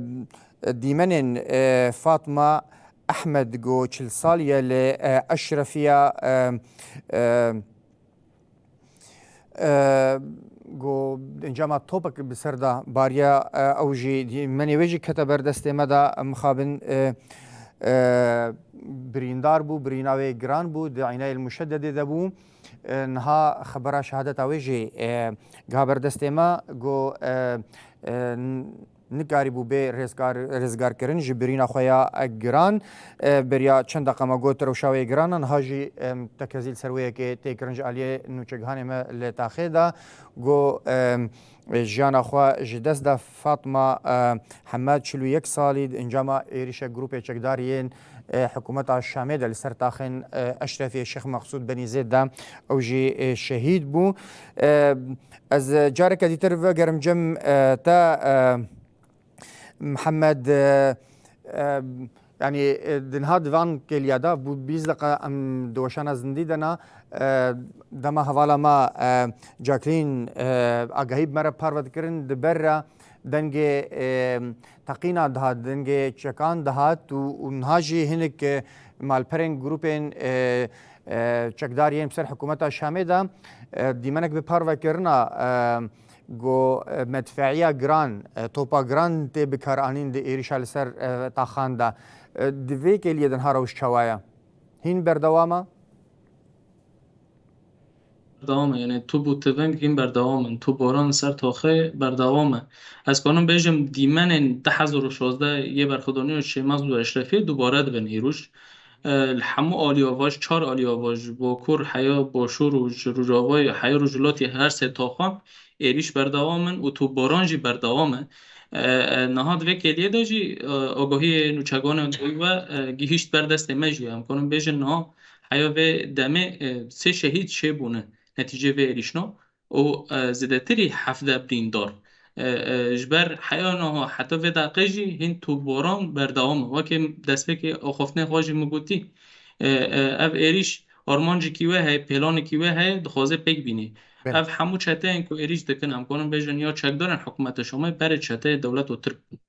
dîmenên, e, Fatma Ehmed ku çil salî ye li, e, Eşrefiya, e, e, e, ku encama topek bi ser de bariya, e, ew jî dîmenê wê jî kete ber destê me de, mixabin, e, e, birîndar bû, birîna wê giran bû, di înayê muşededê de bû. E, niha xebera şehadeta wê jî, e, giha ber destê me ku, e, e, nikarîbû bê rêzgar-, rêzgarkirin ji birîna xwe ya giran. E, beriya çend deqa me got rewşa wê giran e, niha jî, em, tekezî li ser wê yekê tê kirin ji aliyê nûçegihanê me li taxê de. Got, em, jiyana xwe ji dest da Fatma, e, Hemed, çil û yek salî, di encama êrîşa grûpê çekdar yên, e, hikûmeta Şamê de li ser taxên, e, Eşrefiyê Şêx Meqsûd Benî Zêd de ew jî, e, şehîd bû. E, Ez, e, careke dîtir vegerim cem, e, te, e, Mihemed, e, e, yanî, e, di niha di van kêliya de bû bîst deqa em di weşana zindî de ne, e, dema hevala me, e, Jacqueline, e, agahî bi me re parve dikirin, di ber re dengê, e, teqîna dihat, dengê çekan dihat û, û niha jî hinek, e, malperên grûpên, e, e, çekdar yên bi ser hikûmeta Şamê de, e, dîmenek bi parvekirina, e, ku, e, medfe'iya giran, e, topa giran tê bikaranîn di êrîşa li ser, e, taxan de. E, di vê kêliyê de niha rewş çawa ye? Hîn berdewam e? Berdewam e, yani top û tiveng hîn berdewam in. Topbaran li ser taxê berdewam e. Ez kanim bêjim dîmenên du hezar û şazdeh yê berxwedaniya Şêx Meqsûd Eşrefiyê dubare dibin îroj. E, li hemû aliya vaj, çar aliya vaj, ji Bakur heya Başûr û ji Rojavayê heya Rojhilatê her sê taxan êrîş berdewam in û topbaran jî berdewam e. E, e, niha di vê kêliyê de jî, e, agahiyê nûçeganên dawî ve, e, gihîşt ber destê me jî. Em kanin bêjin niha heya vê demê, e, sê şehîd çêbûne netîcê vê êrîşna û, e, zêdetirî hevdeh birîndar. E, e, ji ber heya niha heta vê deqê jî hîn topbaran berdewam e. Wekî destpêkê axaftinê xwe jî min gotî, e, e, ev êrîş armancekî wê heye, pêlanekî wê heye, dixwaze pêk bînê. Belê. Ev hemû çeteyên ku êrîş dikin, em kanin bêjin ya çekdarên hikûmeta Şamê berê çeteyê dewleta Tirk bûn.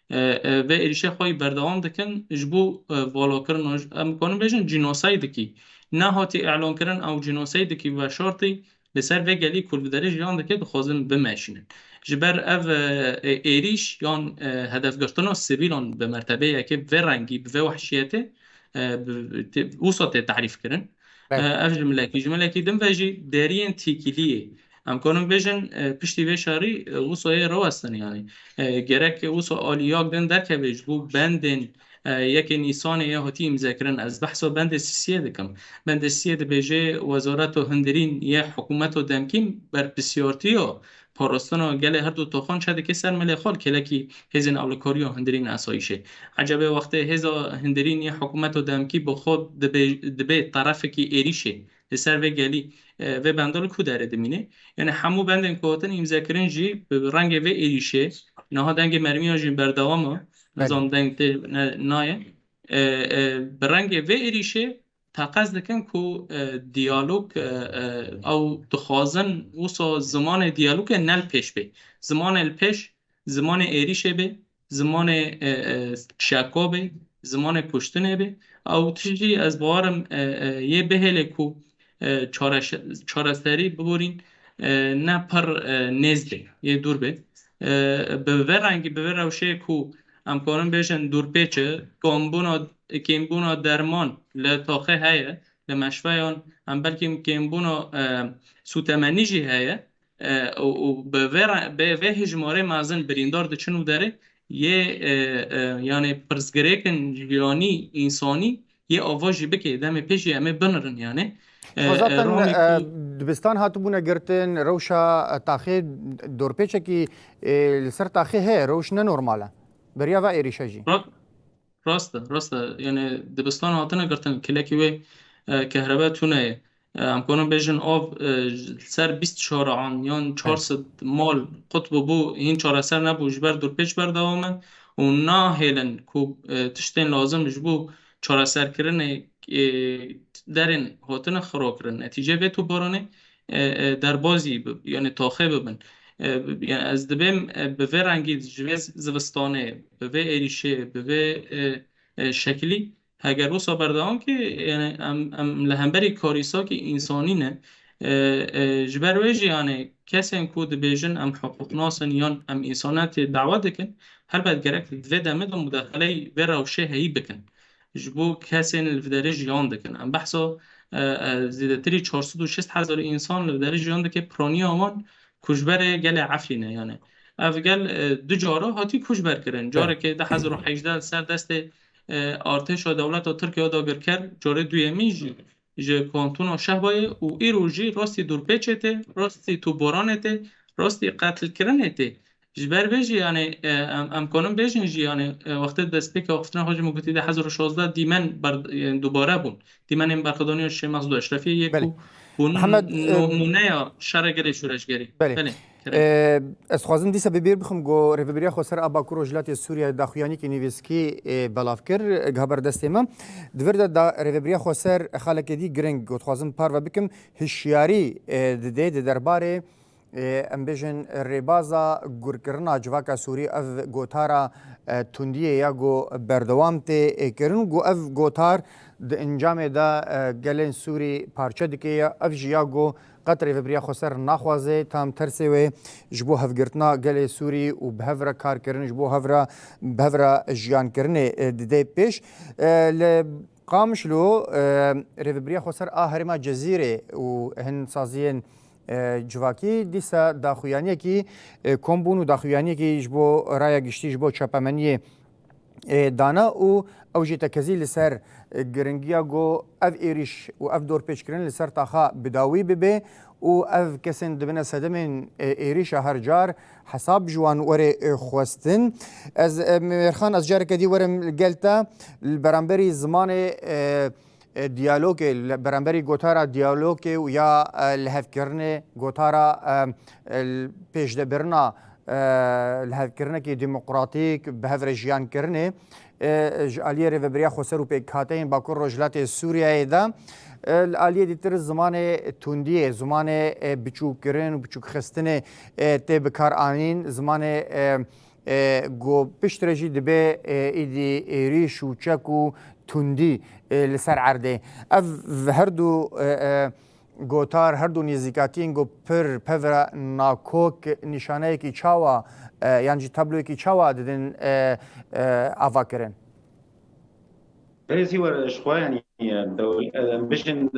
e, e, vê êrîşê xwe yî berdewam dikin ji bo, e, valakirin û ji, em kanin bêjin cînoseydikî nehatî îlankirin, ew cînoseydikî veşartî li ser vê gelî ku li vê derê jiyan dike dixwazin bimeşînin. Ji ber ev, e, e, êrîş yan, e, hedefgirtina sivîlan bi mertebeyekê bi vê rengî, bi vê wehşiyetê, e, bi, tê, wisa tê tarîf kirin. E, Belê. Ev ji milekî, ji milekî din ve jî deriyên têkiliyê. Em kanin bêjin, e, piştî vê şerî, e, wisa yê rawestin, yanî. E, gerek wisa aliyek din derkeve ji bo bendên, e, yekê Nîsanê yê hatî îmzekirin. Ez behsa bendê sisiyê dikim. Bendê sisiyê dibêje, Wezareta Hundirîn yê hikûmeta demkî berpirsiyartiya parastina gelê her du taxan çe dike ser milê xwe, li kêlekî hêzên ewlekariya hundirîn asayîşê. Ecebe wextê hêza hundirîn yê hikûmeta demkî bi xwe dibe-, dibe terefekî êrîşê li ser vê gelî, e, vê benda li ku derê dimîne? Yanî hemû bendên ku hatin îmzekirin jî bi rengê vê êrîşê, niha dengê mermiyan jî berdewam e, Belê. nizam deng tê ne-, nayê. E, e, bi rengê vê êrîşê teqez dikin ku, e, diyalog, e, e, ew dixwazin wisa zimanê diyalogê ne li pêş bê. Zimanê li pêş, zimanê êrîşê bê, zimanê, e, e, çeko bê, zimanê kuştinê bê. Ew tişt jî ez bawerim, e, e, yê bihêle ku, e, çareşe-, çareserî biborîn, e, ne pir, e, nêz bê, yê dûr bê. E, bi vê rengî, bi vê rewşê ku em karin bêjin dûrpêç e, kambûna kêmbûna derman li taxê heye, li meşveyan, em belkî kêmbûna, e, sûtemenî jî heye, e, û, û bi vê re-, bi vê hejmarê mezin birîndar diçin û derê yê, e, e, yanî pirsgirêkin jiyanî, însanî yê ava jî bike, demê pê jî em ê binirin, yanî. E, Xwe zaten, e, ramekî e, dibistan hatibûne girtin, rewşa, e, taxê dorpêçekî, e, li ser taxê heye, rewş ne normal e. Beriya va êrîşe jî. Ra-, Rast e, rast e. Yanî dibistan hatine girtin, kilekî wê, e, kehrebe tune ye. E, em kanin bêjin av, e, ji ser bîst şara an yan çar sed mal qut bûbû, hîn çareser nebû, ji ber dûrpêç berdewam in û nahêlin ku, e, tiştên lazim ji bo çareserkirinê, e, derên hatine xirakirin. Netîce vê tobaranê, e, e, derbazî bi-, yanî taxê bibin. E, bi-, yanî ez dibêm, e, bi vê rengî ji vê zivistanê, bi vê êrîşê, bi vê, e, e, şekilî, heger wisa berdewam kê, yanî em, em li hemberî karîsakî însanî ne. E, e, ji ber wê jî, yanî kesên ku dibêjin em hiqûqnas in yan em însanetê dawa dikin, helbet gerek di vê demê de mudaxileyê vê rewşê heyî bikin. Ji bo kesên li vê derê jiyan dikin. Em behsa, e, e, zêdetirî çar sed û şêst hezar însan li vê derê jiyan dike, piraniya wan kuşberê gelê Efrîn e, yanî. Ev gel, e, du cara hatî kuşber kirin. Evet. Carekê du hezar û hejdeh ser destê, e, artêşa dewleta Tirk ya dagirker, carê duyemîn jî ji kantona Şehbayê û îro jî rastî dûrpêçê tê, rastî tobaranê tê, rastî qetilkirinê tê. Ji ber vê jî, yanî, e, em, em kanin bêjin jî, yanî, e, wextê destpêka axiftina xwe jî min gotî, du hezar û şazdeh dîmen ber-, e, dubare bûn. Dîmenên berxwedaniya Şêx Mesûd Eşrefiyê yê Belê. ku bûn Mihemed, e, nimûneya şerê gelê şoreşgerî. Belê. Belê, kerem. E, ez dixwazim dîsa bi bîr bixim ku Rêveberiya Xweser a Bakur Rojhilatê Sûriyeyê daxuyaniyekî nivîskî, e, belav kir, e, giha ber destê me. Di vir de da Rêveberiya Xweser xaleke dî giring ku dixwazim parve bikim, hişyarî, e, dide di derbarê, e, em bêjin, rêbaza gurkirina civaka Sûrî, ev gotara, e, tundiyê ya ku berdewam tê, e, kirin, ku ev gotar di encamê de, e, gelên Sûrî parçe dike ya, ev jî ya ku qet Rêveberiya Xweser naxwaze, tam tersê wê ji bo hevgirtina gelê Sûrî û bi hev re karkirin, ji bo hev re, bi hev re jiyankirinê, e, dide pêş. E, li Qamişlo, e, Rêveberiya Xweser a Herêma Cezîrê û hin saziyên, e, civakî dîsa daxuyaniyekî, e, kom bûn û daxuyaniyekî ji bo raya giştî, ji bo çapemeniyê, e, dana û ew jî tekezî li ser, e, giringiya ku ev êrîş û ev dorpêçkirin li ser taxa bi dawî bibe û ev kesên dibine sedemên, e, êrîşa her car hesab ji wan were, e, xwestin. Ez, e, Mêrxan, ez careke dî werim gel te li beramberî zimanê, e, e, diyalogê, li beramberî gotara diyalogê û ya, e, lihevkirinê, gotara, e, e, pêşdebirina, e, lihevkirinekî demokratîk, bi hev re jiyankirinê, e, ji aliyê Rêveberiya Xweser û pêkhateyên Bakur Rojhilatê Sûriyeyê de, e, li aliyê dîtir zimanê tundiyê, zimanê, e, biçûkkirin û biçûkxistinê, e, tê bikaranîn, zimanê, e, e, ku piştre jî dibe, e, êdî êrîş û çek û tundî, e, li ser erdê. Ev her du, e, e, gotar, her du nêzîkatiyên ku pir pevra nakok nîşaneyekî çawa, e, yan jî tabloyekî çawa didin, e, e, avakirin? Berê Zîwer, ji xwe, yanî, dew-, em bijin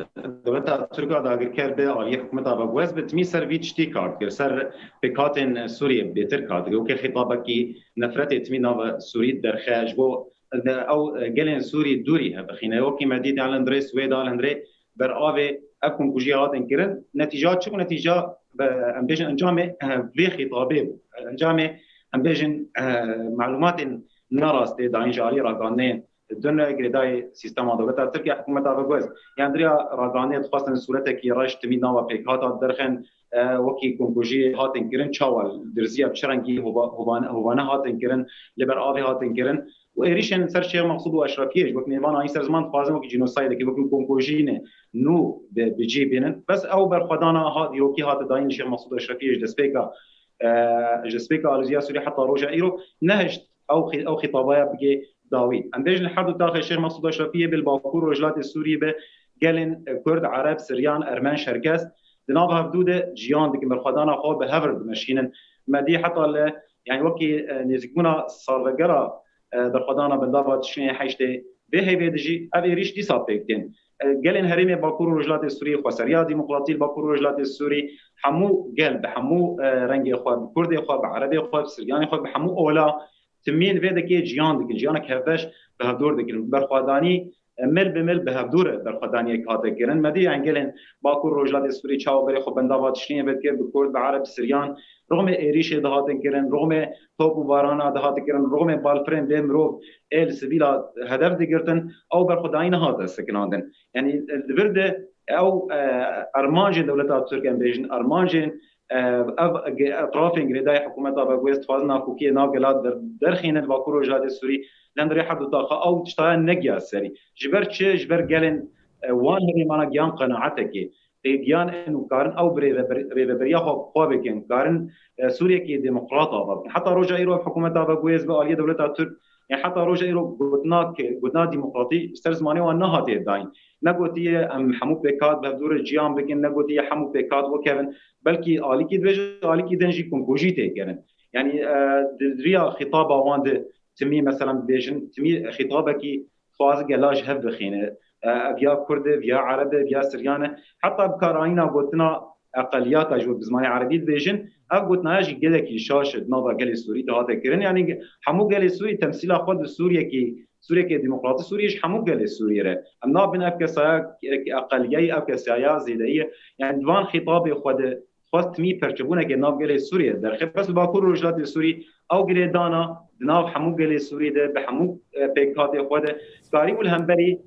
dewleta Tirk a dagirker bi aliyê hikûmeta Bagwez bi timî ser vî tiştî kar dikir, ser pêkhatên Sûriyê bêtir kar dikir. Wekî xîtabekî nefretê timî nava Sûrî derxe, ji bo ew gelên Sûrî dûrî hev bixîne. Wekî me dît, yan li hundirê Swêda, li hundirê beravê ev komkujiyê hatin kirin. Netîca çi bû? Netîca, em bêjin encamê, eh, vê xîtabê bû. Encamê, em bêjin, eh, malûmatên nerastê dayîn ji alî ragihandinên din girêdayî sîstema dewleta Tirkiye, hikûmeta Bagwez. Yan diriya ragihandinê dixwestin sûretekî reş timî nava pêkhata derxin, e, wekî komkujî hatin kirin, çawa dirziya bi çi rengî hova-, hovane, hovane hatin kirin, li ber avê hatin kirin. Û êrîşên ser Şêx Mexsûd û Eşrefiyê ji wek mêvan ayîn ser ziman dixwazin wekî cînosaydekî, wekî komkujînê nû bi, bi cî bînin. Bes ew berxwedana hat, dîrokî hate dayîn li Şêx Mexsûd û Eşrefiyê ji destpêka, e, ji destpêka alîziya Sûrî heta roja îro nehişt ew xî-, ew xîtabaya bigê dawî. Em bêjin li her du taxê Şêx Mexsûd û Eşrefiyê bi li Bakur Rojhilatê Sûrî bi gelên, e, Kurd, Ereb, Siryan, Ermen, Şerkes di nav hevdû de jiyan dikin, berxwedana xwe bi hev re dimeşînin. Me dî heta li, yanî wekî, e, nêzîkbûna salvegera, e, berxwedana bendava Tişrînê heştê vê heyvê de jî ev êrîş dîsa pêk tên. E, gelên herêmê Bakur û Rojhilatê Sûriyê xweseriya demokratî li Bakur û Rojhilatê Sûrî hemû gel bi hemû, e, rengê xwe, bi Kurdê xwe, bi Erebê xwe, bi Siryanê xwe, bi hemû ola timî li vê dekê jiyan dikin, jiyanek hevbeş bi hevdor dikin. Berxwedanî, e, mil bi mil bi hevdor berxwedaniyek hate kirin. Me dî, yanî gelên Bakur Rojhilatê Sûrî çawa berê xwe bendava Tişrînê vedikir, bi Kurd, bi Ereb, bi Siryan, rixmê êrîşê dihatin kirin, rixmê top û barana dihate kirin, rixmê balfirên bê mirov ê li sivîla hedef digirtin, ew berxwedanî nehate sekinandin. Yanî, e, li vir de ew, e, armancên dewleta Tirk, em bêjin, armancên, e, ev ge-, etrafên girêdayî hikûmeta Bagwez dixwazin nakokiyê nav gela der-, derxînin li Bakur Rojhilatê Sûrî, li hundirê her du taxa ew tiştaya negiya serî. Ji ber çi? Ji ber gelên, e, wan herêmana giyan qenaetekê. Tê giyan ên û karin ew bi rêveber-, rêveberiya xwe bi xwe bikin, karin, e, Sûriyekê demokrat ava bikin. Heta roja îro ev hikûmeta Bagwez bi aliyê dewleta Tirk, yani heta roja îro gotina ke-, gotina demokratî ji ser zimanê wan nehatiye dayîn. Negotiye em hemû pêkhat bi hevdû re ciyan bikin, negotiye hemû pêkhat wekevin. Belkî alîkî dibêje, alîkî din jî komkujî tê kirin. Yani, e, di riya xîtaba wan de timî, mesela, dibêjin, timî xîtabekî dixwaze gela ji hev bixîne. E, ev ya Kurd e, ev ya Ereb e, ev ya Siryan e. Heta bi karayîna gotina eqeliyata ji bo bi zimanê Erebî dibêjin, ev gotinaya jî gelekî şaş e di nava gelê Sûrî de hate kirin. Yanî hemû gelê Sûrî temsîla xwe di Sûriyekî, Sûriyekê demokratî Sûriyê ji hemû gelê Sûriyê re. Em nabin ev kesaya eqeliyeyî, ev kesaya zêdeyî ye. Yani di van xîtabê xwe de xwest timî perçebûnekê nav gelê Sûriyê derxe. Bes li Bakur Rojhilatê Sûrî ew girêdana di nav hemû gelê Sûrî de, bi hemû, e, pêkhatê xwe de karî û li hemberî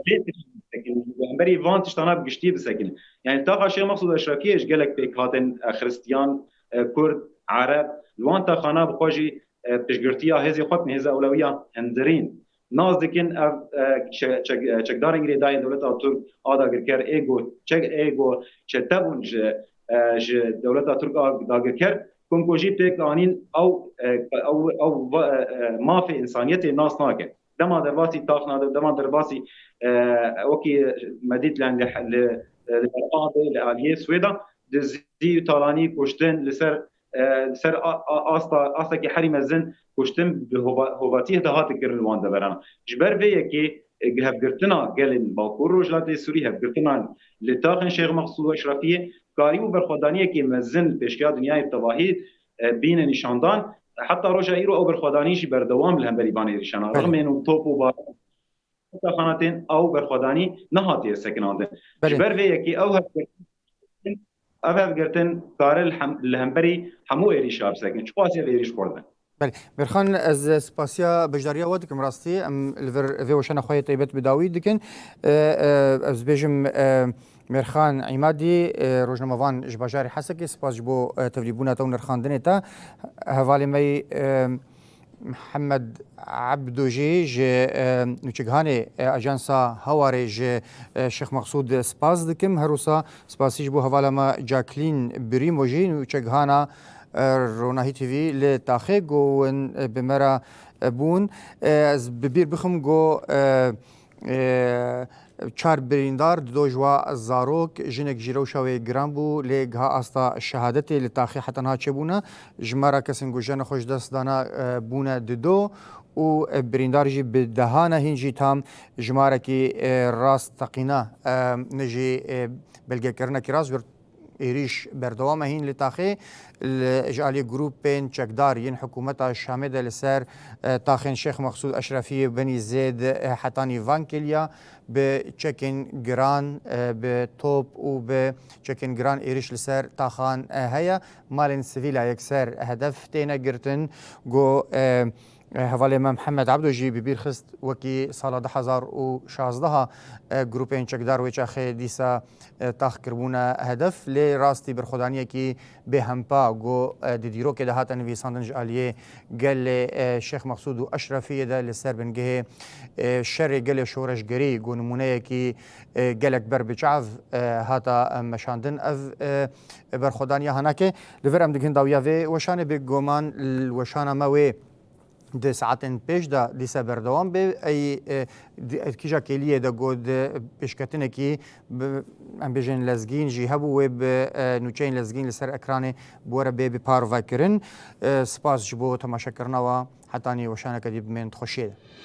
vê tiştî bisekin, li hemberî van tiştana bi giştî bisekin. Yani taxa Şêx Mexsûd Eşrefiyê ji gelek pêkhatên, e, Xiristiyan, e, Kurd, Ereb, li wan taxana bi xwe jî, e, piştgirtiya hêzê xwe, hêza ewlewiya hundirîn. Nas dikin ev, e, çe-, çek-, e, çekdarên girêdayên dewleta Tirk a dagirker ê ku çek-, ê ku çete bûn ji, e, ji dewleta Tirk a dagirker, komkujî pêk anîn ew, e, ew, ew va-, e, e, mafê însaniyetê nas nake. Dema derbasî tax nade, dema derbasî, e, wekî me dît li, li, li, li Berxan de, li aliyê Swêda, dizî û talanî, kuştin li ser, e, li ser a, a, asta, astekî herî mezin kuştin bi hova-, hovatiyê de hate kirin li wan deverana. Ji ber vê yekê, e, hevgirtina gelên Bakur Rojhilatê Sûrî, hevgirtina li taxên Şêx Mexsûd û Eşrefiyê, karî û berxwedaniyekê mezin li pêşiya dinyayê tevahî, e, bîne nîşandan. Heta roja îro ew berxwedanî jî berdewam li hemberî van êrîşana. Belê. Rixmên û top û bar Xanatên ew berxwedanî nehatiye sekinandin. Belê. Ji ber vê yekê ew hevgirtin, ev hevgirtin kare li hem-, li hemberî hemû êrîşa bisekin. Çiqasî ev êrîş xurt bin. Belê. Mirxan, ez spasiya beşdariya we dikim rastî. Em li vir vê weşana xwe yê taybet bi dawî dikin. E, e, ez bêjim, e, Mêrxan Îmadî, e, rojnamevan ji bajarê Hesekê, spas ji bo, e, tevlîbûna te û nirxandinê te. Hevalê me yî, e, Mihemed Ebdo jî ji, e, nûçeghanê, e, Ajansa Hawarê ji, e, Şêx Mexsûd spas dikim. Her wisa spasî ji bo hevala me Jacqueline Brîmo jî nûçeghana, Ronahî T V li taxê ku win bi me re bûn. Ez bi bîr bixim ku çar birîndar dido ji wa zarok, jinek jî rewşa wê giran bû, lê giha asta şehadetê li taxê heta niha çêbûne. Ji me re kesên ku jene xwe ji dest dane bûne dido û birîndar jî bi dehane hîn jî tam jimarekî rast teqîne. Ne jî belgekirinekî rast êrîş berdewam e hîn li taxê. Li, ji aliyê grûpên çekdar yên hikûmeta Şamê de li ser, e, taxên Şêx Mexsûd Eşrefiyê Benî Zêd, e, hetanî van kêliya bi çekên giran, e, bi top û bi çekên giran êrîş li ser taxan, e, heye. Malên sivîl a yekser hedef têne girtin. Got, e, Hevalê me Mihemed Ebdo jî bi bîr xist wekî sala du hezar û şazdeh e, grûpên çekdar wê çaxê dîsa, e, tax kiribûne hedef, lê rastî berxwedaniyekî bêhempa ku, e, di dîrokê de hate nivîsandin ji aliyê gelê, e, Şêx Mexsûd û Eşrefiyê de li ser bingehê, e, şerê gelê şoreşgerî ku nimûneyekî, e, gelek ber bi çav, e, hata, e, meşandin. Ev, e, berxwedaniya hinekê. Li vir em digihên dawiya vê weşanê, bê guman li weşana me wê di saetên pêş de dîsa berdewam be. Ey, e, di, e, kîja kêliyê de got, di pêşketinekî bi, em bêjin lezgîn jî hebû, wê bi, e, nûçeyên lezgîn li ser ekranê bi we re bê bi parvekirin. E, spas ji bo temaşekirina we, hetanî weşaneke dî bimên di xweşiyê de.